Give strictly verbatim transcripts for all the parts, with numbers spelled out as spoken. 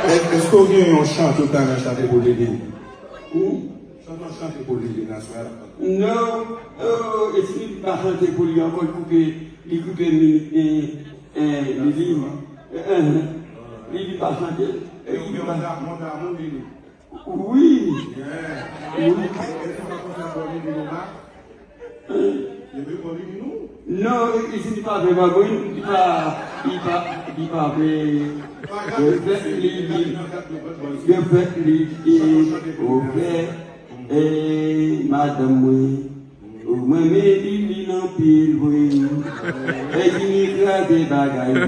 Èske w gen yon chante ou ta renmen chante pou Lili? Ou? Chante yon chante pou Lili nan swè la. Non, oh, e si li pa chante pou li ankò, li koupe, li koupe mi, eh, eh, Lili. Eh, eh, Lili pa chante. E ou gen yon damou, damou Lili? Wi. Yeah. Wi. Èske w pa kontan bò Lili nou la? Hein? Yo vle bò Lili nou? Non, li di li pa vle bò Lili, li pa, li pa, li pa vle. Yo fè li, li, yo fè li, li, yo fè, eh, madanm mwen. Mwen renmen Lili anpil vre. Èk li kraze bagay yo.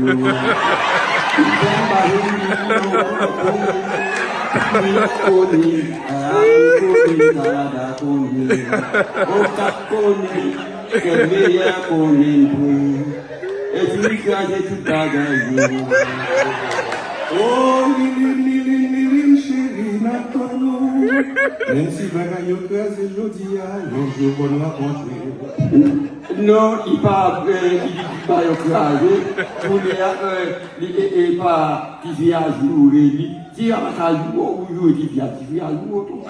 Li fè m pa renmen Lili non. Li konnen, ah, li konnen, Kanada konnen. Okap konnen, kè meyè konnen vre. Èk li kraze tout bagay yo. Oh, Lili, Lili, Lili, cheri, n ap tann ou. Menm si bagay yo kraze jodi a, yon jou pou n rankontre. Non, li pa, eh, li, li di pa yo kraze. Kounye a, eh, li, eh, eh, pa, ti fi a joure li. Ti fi a pa ka joure, ou joure ti fi a, ti fi a joure tou. Ti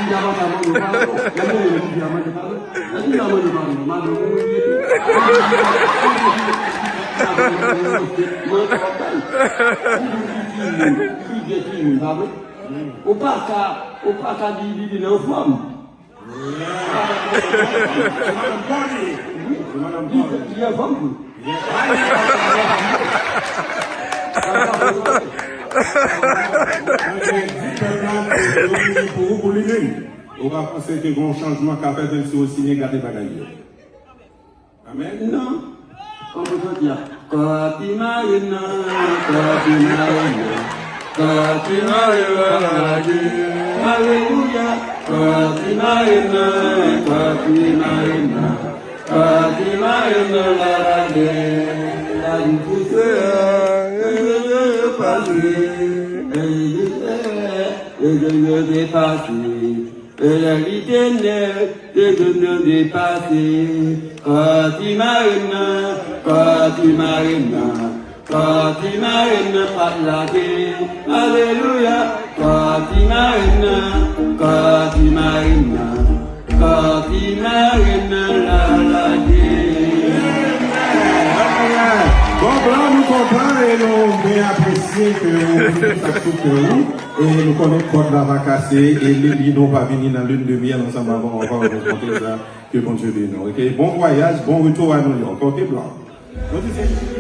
fi a pa ka mande padon. Mande ti fi a mande padon. Ti fi a mande padon. Madanm ou ye tou. Mande padon. Ou pa ka, ou pa ka di li, li nan fòm. Li, li anfòm tou. Pou ou, pou li menm. Ou pa panse ke gen yon chanjman ka fèt menm si w siyen gade bagay yo? Amèn. Non. Kòman pou santi a? Kò ti marenn nan, kò ti marenn nan, kò ti marenn nan lage. Alelouya. Kò ti marenn nan, kò ti marenn nan, kò ti marenn nan lage. La di pouse, e pase, e pase. E lè li te nèt, te jwenn nan depase. Kò ti marenn nan, kò ti marenn nan, kò ti marenn nan pa t lage. Alelouya. Kò ti marenn nan, kò ti marenn nan, kò ti marenn nan la lage. Bon, blan, nou kontan e nou byen apresye ke ou vin sa sou kè ou. E nou konnen kòd la pa kase, e Lili nou pa vini nan lune de miel ansanm avè w ankò, nou konte sa, ke Bondye beni w. Ok, bon vwayaj, bon retour à New York. Ok, blan. Nou di se